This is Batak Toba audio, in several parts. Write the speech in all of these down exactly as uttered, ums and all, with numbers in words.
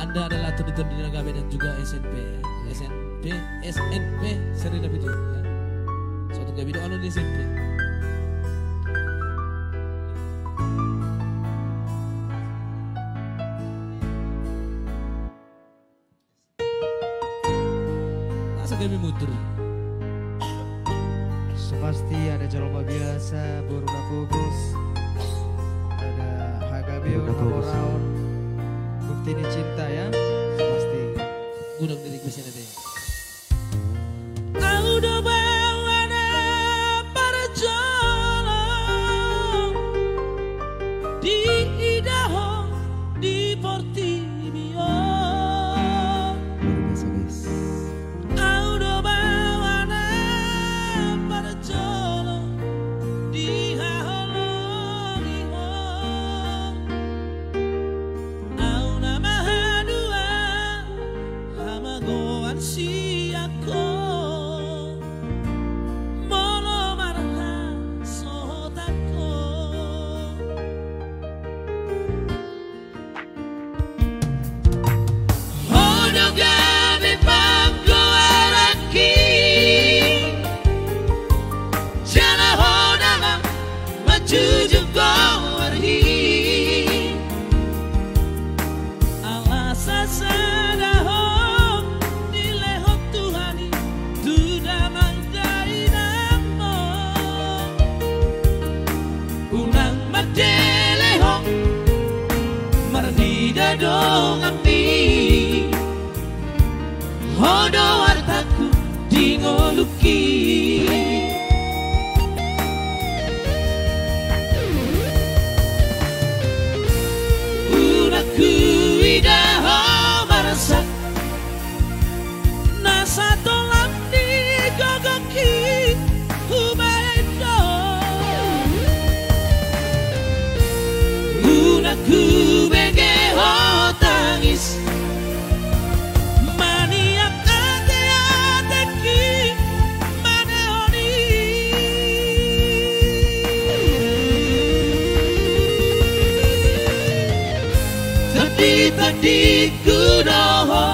Anda adalah tondi-tondi na gabe dan juga S N P, ya. S N P, S N P seri na pitu, ya. Suatu gabe doa lo di S N P. Asa gabe mutur. So pasti ada jolma biasa, boru na pogos, ada hagabeon, hamoraon, bukti ni cinta, ya. So pasti. Gudang diri gue sini deh. Au do baoa na parjolo diida ho di portibi on. Luar biasa, guys. Au do baoa na parjolo dihaholongi ho. Au na mahadua hamagoan sian ho, molo marhasohotan ho. Ho do gabe panggoaranki, jala ho na manjujung goarhi. Ala sasada ho dilehon Tuhan i tu damang dainangmu. Unang mandele ho marnida donganmi. Ho do artangku di ngolungki. Unang huida ho marsak na satolam ni gogongki hubaen do. Unang hubege ho tangis maniak ateatengki manahoni. Tondi-tondingku do ho,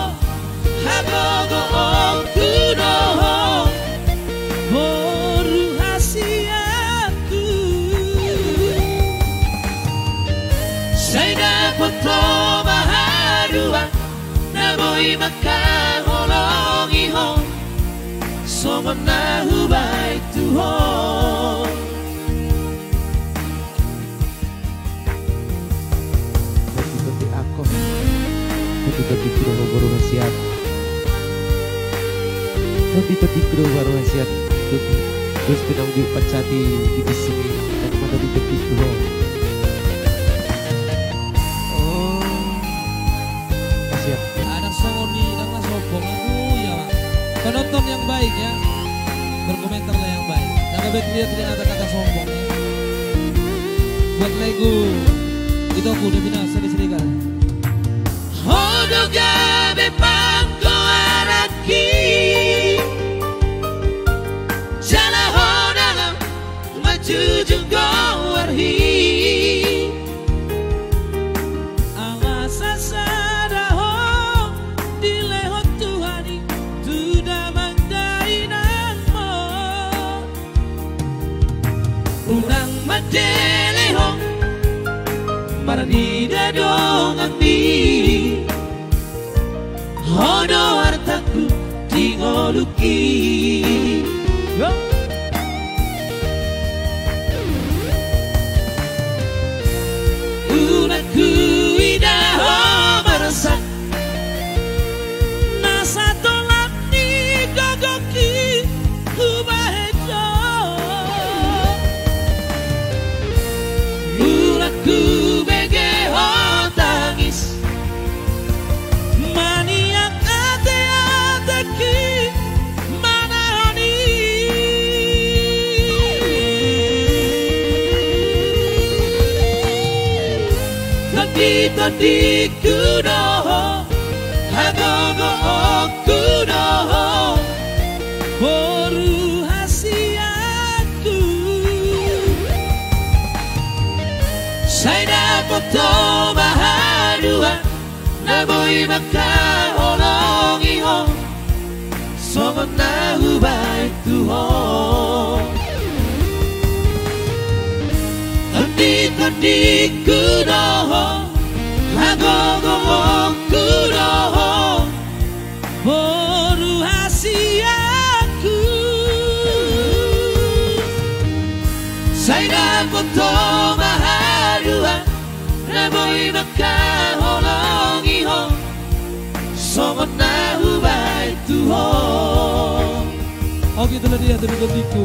hagogoonku do ho, boru hasianku. Sai dapot ho ma haduan na boi mangkaholongi ho, songon na hubaen tu ho. Tondi-tondi ahu, tondi-tondingku do ho boru hasian. Tondi-tondingku do ho boru hasian. Dung dos pe naung dipansati di bisi i, nang ma tondi-tondingku ho. Oh. Hasian. Anak songon i, anak na sombong. Aduh, ya. Penonton yang baik, ya. Berkomentarlah yang baik. Jangan baik lihat dengan kata-kata sombong, ya. Buat lagu itu aku udah bilang seri-seri kan. Ho do gabe panggoaranki, jala ho na manjujung goarhi. Ala sasada ho dilehon Tuhan i tu damang dainangmu. Unang mandele ho marnida donganmi. Ho do artangku di ngolungki. Unang huida ho marsak na satolam ni gogongki hubaen do. Unang hubege ho tangis maniak ateatengki manahoni. Tondi-tondingku do ho, hagogoonku do ho, boru hasianku. Sai dapot ho ma haduan na boi Mangkaholongi ho songon na hubaen tu ho. Tonditondingku do ho, hagogoonku do ho, boru hasianku. Sai dapotan ma haduan na boi mangkaholongi ho songon na hubaen tu ho. Oke, itulah dia tonditondingku.